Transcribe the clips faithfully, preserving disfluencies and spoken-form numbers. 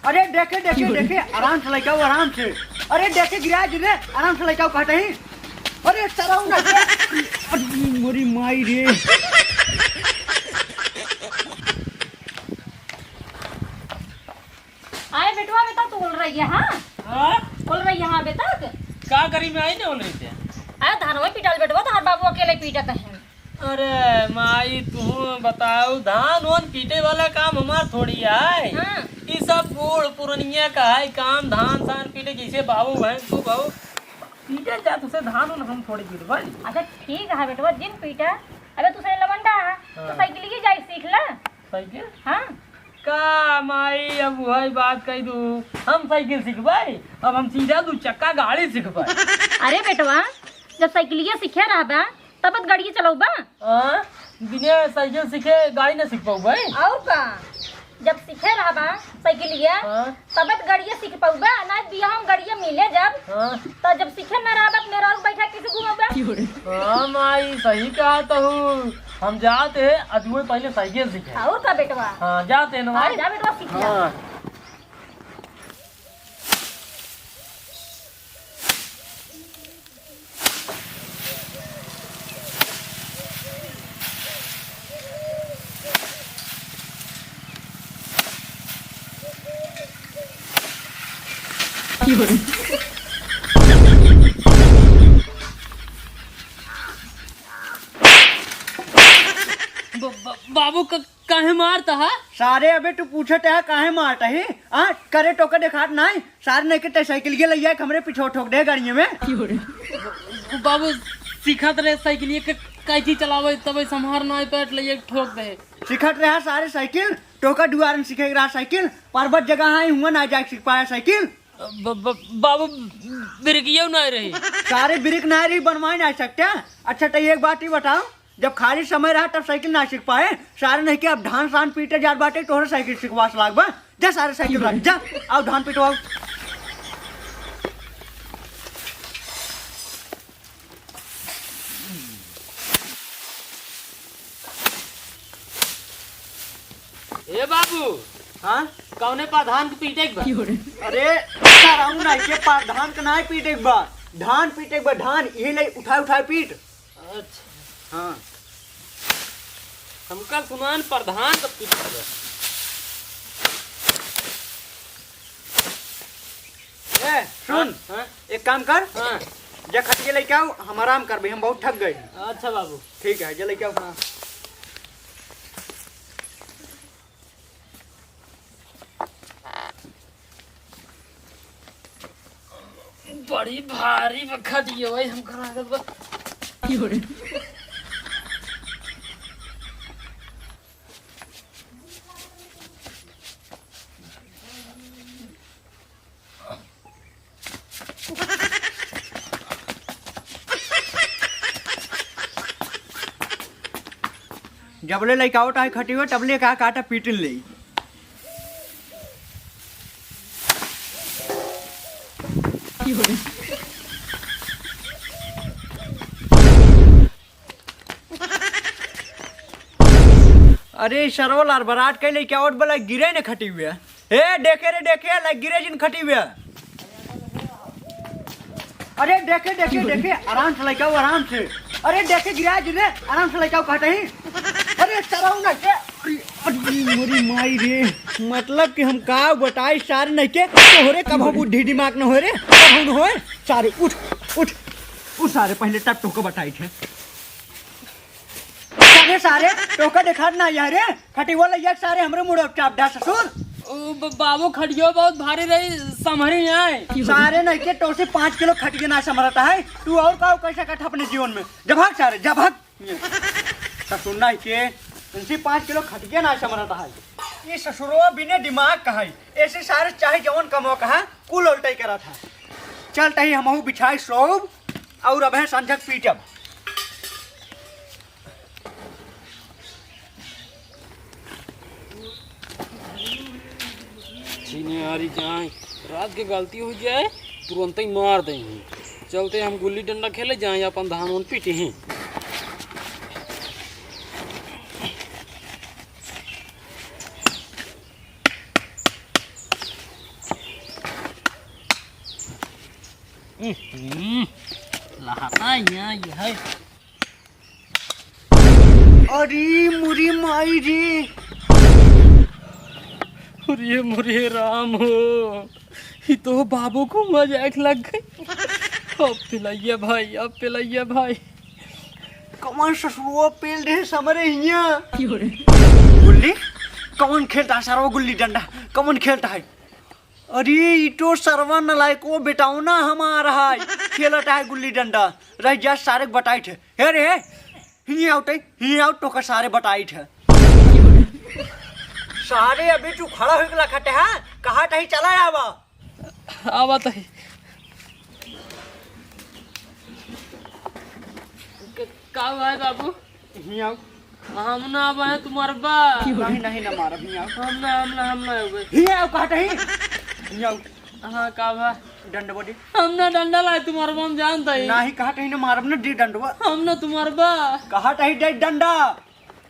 अरे देखे, देखे, देखे, आराम से लइके आओ, आराम से। अरे देखे, गिरा जी रे, आराम से लइके आओ, कहते ही। अरे सरऊ ना। अरे मोरी माई रे। आए बेटवा, अबे तक तो बोल रही है, हाँ? हाँ? बोल रही है, हाँ, अबे तक? का करी, मैं आई नहीं बोल रही थी। अरे धानवा पीटल बेटवा, तोहर बाबू अकेले पीटत है। अरे माई, तू बताओ, धान ओन पीटे वाला काम हमार थोड़ी आए। हाँ। ई सब बूढ़ पुरनिया का है काम, धान सान पीटे, जैसे बाबू भैंस तू बाबू पीटे जा, तुसे धान ओन हम थोड़ी पीटबे। अच्छा ठीक है बेटवा, जिन पीटा। अबे तुसे लवंडा है, तो हाँ। साइकिल ही जाई सीख ले। साइकिल? हाँ। का माई, अब वही बात कही दू, हम साइकिल सीखबे, अब हम सीधा दू चक्का गाड़ी सीखबे। अरे बेटवा, जब साइकिलिया सीखे रहबा, तब तो गाड़िया चलौबा। हाँ, बिना साइकिल सीखे गाड़ी ना सीख पाऊबे। और का, जब सीखे रहबा साइकिलिया, हाँ। तब तो गाड़िया सीख पाऊबा, ना बियाह में गाड़िया मिले जब। हाँ। तो जब सीखे ना रहबा, तो मेहरारू बैठा कैसे घूमबा? हाँ माई, सही कहा तू। हम जाते हैं, अजुए पहले साइकिल सीखे। और का बेटवा? हाँ, जाते हैं ना हाँ, माई। जा बेटवा, सीख जा। हाँ। ब-, ब-, बाबू क-, काहे मारता है? सारे अबे तू पूछत है काहे मारता है? आ, करे टोके देखात नाई? सारे नहीं के ते साइकिल के लइया के हमरे पीछे ठोक दे गाड़िया में। बाबू सीखत रहे साइकिल के कैची चलावे, तबे संभार नाई पैट लइया के ठोक दे। सीखत रहा सारे साइकिल, टोका दुआरन सीखे रहा साइकिल, पर्वत जगह है, हुआ ना जाके सीख पाया साइकिल। ब-, ब-, बाबू ब्रेकियो ना रही। सारे ब्रेक ना रही, बनवाए ना सकते। अच्छा तो एक बात ही बताओ, जब खाली समय रहा तब साइकिल ना सीख पाए, सारे नहीं के अब धान सान पीटे जात बाटे, तोहरे साइकिल सिखवा से लाग बा। जा सारे साइकिल रख, जा, आओ धान पिटवाओ। ए बाबू, हाँ? कौने प्रधान के पीटे के बा? अरे, सारा उन नहीं के प्रधान के नाई पीटे के बा, धान पीटे के बा, धान, यही ले उठाए उठाए पीट। अच्छा। हाँ। हमका सुनान प्रधान का पिता बा। ए, सुन, हाँ, हाँ। एक काम कर, हाँ। जा खटिया लेके आओ, हम आराम करबे, हम बहुत थक गए। अच्छा बाबू। ठीक है, जा लेके आओ। हाँ। बड़ी भारी बा खटिया भाई, हमका लागत बा। जबले लइका आवत है खटिया, तबले का काटा पीटन ले। अरे सरवा लार बरात कैले क्या ओट बला गिरे ने खटिया। ए देखे रे देखे, ला गिरे जिन खटिया। अरे देखे देखे देखे, आराम से लइका, आराम से। अरे देखे गिरा जिन रे, आराम से लइका कहते ही। अरे सरऊ ना के। अरे, अरे मोरी माई रे, मतलब कि हम का बताई सारे नहीं के, तोहरे कब हम बुद्धि दिमाग न होए रे, कब हम होए। सारे उठ, उठ, उठ सारे, पहले तब तोहको बताई थे। सारे, सारे, तोहका देखात ना यार रे, खटिया लइया के सारे हमरे मुड़े चाप डा ससुर। ओ ब-, बाबू खटिया बहुत भारी रही, संभरी आए। सारे नहीं के तो से पाँच किलो खटिया ना संभरता है, तू और का कैसे कट अपने जीवन में, जब भाग सारे, जब भाग। ससुर ना के, इनसे पाँच किलो खटिया ना समझता है। ये ससुरवा बिना दिमाग का है, ऐसे सारे चाहे जवन कमवा कहा, कुल उल्टा ही करा था। चल तही हमहू बिछाई सोब, और अबे संझक पीटब। छिनियारी जाए, रात के गलती हो जाए, तुरंत ही मार देंगे। चलते हम गुल्ली डंडा खेले जाए, अपन धान वान पीटे हैं। हम्म, लहरा यहाँ ये है। अरे मुरी माई रे। अरे मुरे राम हो, ई तो बाबू को मजाक लग गई। अब पिलैया भाई, अब पिलैया भाई। कौन ससुरो पेल दे समरे हिया? गुल्ली? कौन खेलता है सरवा गुल्ली डंडा? कौन खेलता है? अरे, ई तो सरवा नलायको बेटाओ ना हमार है, खेलत है गुल्ली डंडा। रह जा, सारे के बताई थे। हे रे, हियाँ आउट है, हियाँ आउट, तोका सारे बताई थे। सारे अभी तू खड़ा होइके लखत है, कहा तही चला आवा। आवा तही। क-, का हुआ है बाबू? हियाँ आउ। हम ना अब हैं तुम्हार बा। नहीं, नहीं, ना मारब, हियाँ आउ। हम ना, हम ना, हम ना अब। हियाँ आउ, कहत ही। हियाँ आउ। हाँ, का बा? डंडा बड़ी। हम ना डंडा लाए तुम्हार बा, हम जानता ही। नहीं, कहत ही ना मारब ना, दे डंडवा। हम ना तुम्हार बा। कहत ही दे डंडा।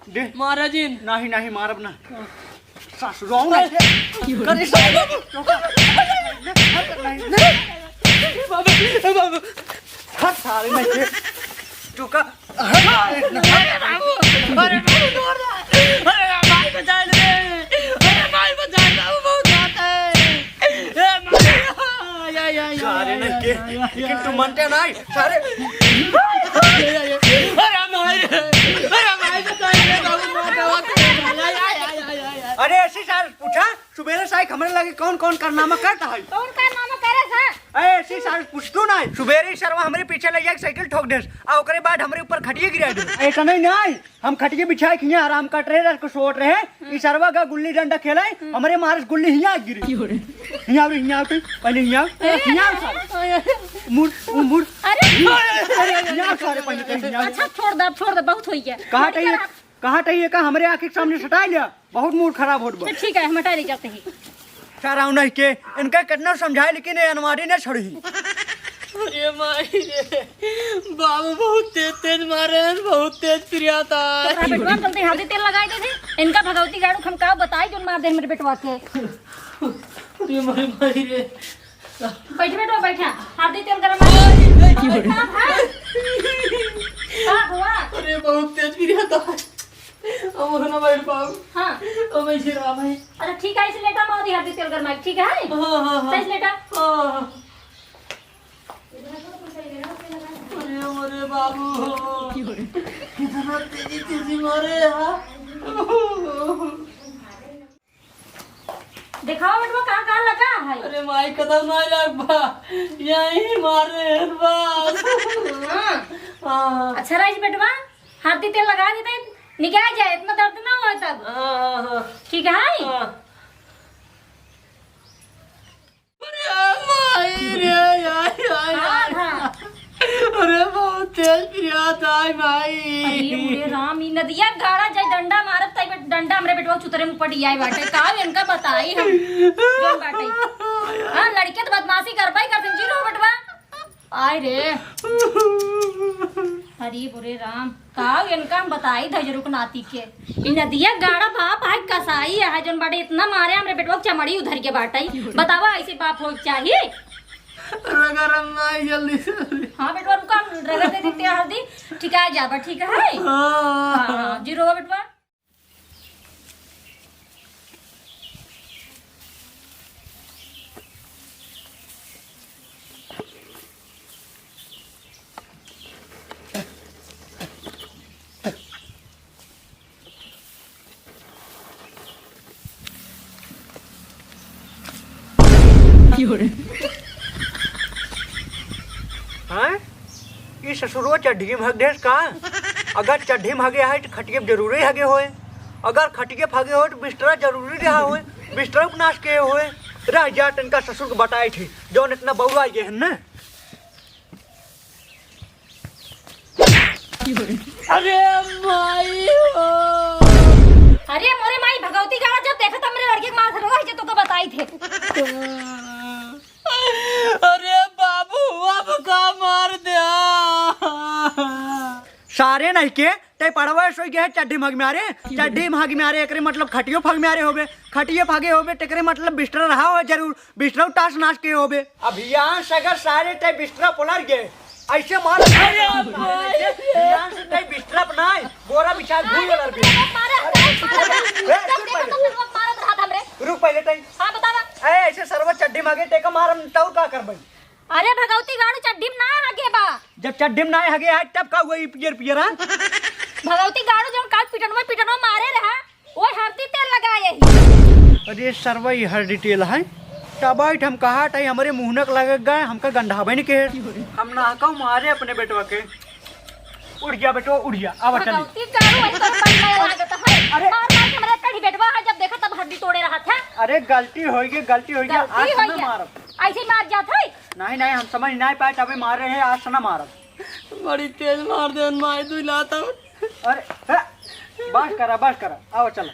दे। मारा जिन। नहीं, नहीं, मारब ना। हाँ। सासुरो आऊंगा। अरे, करे सासुरो। बाबू, ए बाबू। हट सारे में से। चुका। अरे बाबू, अरे बाबू, छोड़ दे। अरे भाई बचा ले। अरे भाई बचा ले, बाबू बहुत मारता है। ए भाई, या, या, या, सारे या, नहीं या, के, या, या, लेकिन या, तू या। मनते नहीं, सारे। या, या, या। अरे भाई, अरे भाई बचा ले, बाबू मारता है। या, या, या, या, या। अरे ऐसे सारे पूछा, सुबेरे साइक हमरे लगे कौन कौन कारनामा करता है? कौन कारनामा करे सा? ए, ऐसी साल पूछतू ना। सुबेरे ही सरवा हमरे पीछे ले जाके साइकिल ठोक देस, आ ओकरे बाद हमरे ऊपर खटिया गिरा दे। ऐसा नहीं, नहीं, हम खटिया बिछाए के हियाँ आराम कट रहे, रात को सोट रहे, ई सरवा का गुल्ली डंडा खेले, हमरे मारे से गुल्ली हियाँ गिरी। हियाँ रे, हियाँ आउ, पहले हियाँ आउ, ए, हियाँ आउ सारे। ए, मुड़, उ मुड़। अरे। अरे, हियाँ आउ सारे, पहले हियाँ आउ। अच्छा, छोड़ दे, अब छोड़ दे, बहुत हो गया। कहाँ तही, कहाँ तही का हमरे आँखी के सामने सटाई लिया? बहुत मूड खराब होत बा। तो ठीक है, हम हटा ले जाते हैं। सारा नहीं के, इनका कितना समझाए लेकिन ये अनवारी न छोड़ी। अरे माई रे, बाबू बहुत तेज तेज मारे हैं, बहुत तेज पिरिया था। तो अपना बेटवा में चलते हल्दी तेल लगाए दे दे। इनका भगवती गाड़ू हम का बताई जोन मार दे मेरे बेटवा के। अरे माई, माई रे। बैठ बेटवा, बैठा। हल्दी तेल गरम है। का भाई? का हुआ? अरे बहुत तेज पिरिया था। अब ना बैठ पाऊँ। हाँ। अब ऐसे रहा भाई। अरे ठीक है, ऐसे लेटा, मैं अभी हल्दी तेल गरमाई, ठीक है? हाँ, हाँ, हाँ। सही से लेटा। हाँ, हाँ। अरे, अरे बाबू। कितना तेजी, तेजी मारे यार। देखावा बेटवा, कहाँ, कहाँ लगा है? अरे माई, कदम ना लग बा, यहीं मारे हैं बस। हाँ। हाँ। अच्छा रईस बेटवा, हरदी तेल लगा देते, निकल जाए, इतना दर्द ना हो तब। हाँ, हाँ, हाँ। ठीक है? हाँ। अरे माई रे, यार, यार, हाँ, यार। हाँ। अरे बहुत तेज पिरिया था, माई। अरे मोरे राम, ई नदिया गाड़ा जाए डंडा मारत, तई बे-, डंडा हमरे बेटवा चुतरे में पड़ जाए बाटे। का इनका बताई हम, जोन बाटे। हाँ, लड़के तो बदमाशी करबा ही करते, जी रो बेटवा। आय रे। अरे मोरे राम, का इनका हम बताई धजरुक नाती के। ई नदिया गाड़ा बाप है कसाई है, जोन बाटे इतना मारे हमरे बेटवा के चमड़ी उधर के बाटे। बतावा, ऐसे बाप हो चाहिए? रगरम ना जल्दी से। हाँ बेटवा, रुका, हम रगड़ देते हैं हल्दी, ठीक है, जाबा, ठीक है? हाँ। हाँ, हाँ, जी रोवा बेटवा। हाँ? ई ससुरवा चड्ढी में हग देस का? अगर चड्ढी में हगे है, तो खटिया पे जरूरे हगे होए। अगर खटिया पे हगे होए, तो बिस्तरा जरूरे रहा होए। बिस्तरा पे नाश के होए। रह जा, तनका ससुर के बताए थे, जौन इतना बउरा गए हैं ना। अरे माई हो। अरे मोरे माई, भगवती गाड़ा जब देखा था मेरे लड़के के मार धरो है, जो तोके बताई थे। अरे बाबू, अब का मार दिया? सारे नहीं के पड़वा सोई गए चड्ढी में हग म्यारे, चड्ढी में हग म्यारे, एकरे मतलब खटियो फग म्यारे होबे, खटियो फगे होबे, तेकरे मतलब बिस्तरा रहा हो जरूर, बिस्तरा टास नास के होबे। अभियान सगर सारे ते बिस्तरा पलर गए, ऐसे मार। अरे बाप रे। अभियान से ते बिस्तरा बनाए, बोरा बिछा भूल वाला भी। मारा, मारा, ए, चुप पहले। मारत रहा था हमरे। रुक पहले ते। हाँ, बतावा। ए, ऐसे सरवा चड्ढी में हगे, तेका मारम तौर का करबई? अरे भगवती गाड़ू चड्ढी में ना हगे बा। जब चड्ढी में ना हगे है, तब का हुआ ई पियर पियर, हाँ? भगवती गाड़ू जौन काल पिटनवा, पिटनवा मारे रहा, ओए हरदी तेल लगाए ही। अरे सरवा, ई हरदी तेल है? तब बैठ हम कहा ताई हमरे मुहनक लगे गए, हमका गंधावे नहीं के। हम ना कहूँ मारे अपने बेटवा के। उठ गया बेटवा, उठ गया, आवा चली। भगवती गाड़ू, वही तो बनने लागत है। अरे। मार मार के हमरे कढ़ी बेटवा है, जब देखा तब हरदी तोड़े रहा था। अरे गलती होई गई, गलती होई गई, गलती आज होई ना गई। मारब। ऐसे ही मार जात है। नहीं, नहीं, हम समझ नहीं पाए, तभी मारे हैं, आज से ना मारब। बड़ी तेज मार दे, माई दुई लात। अरे, हे, बस करा, बस करा, आओ चला।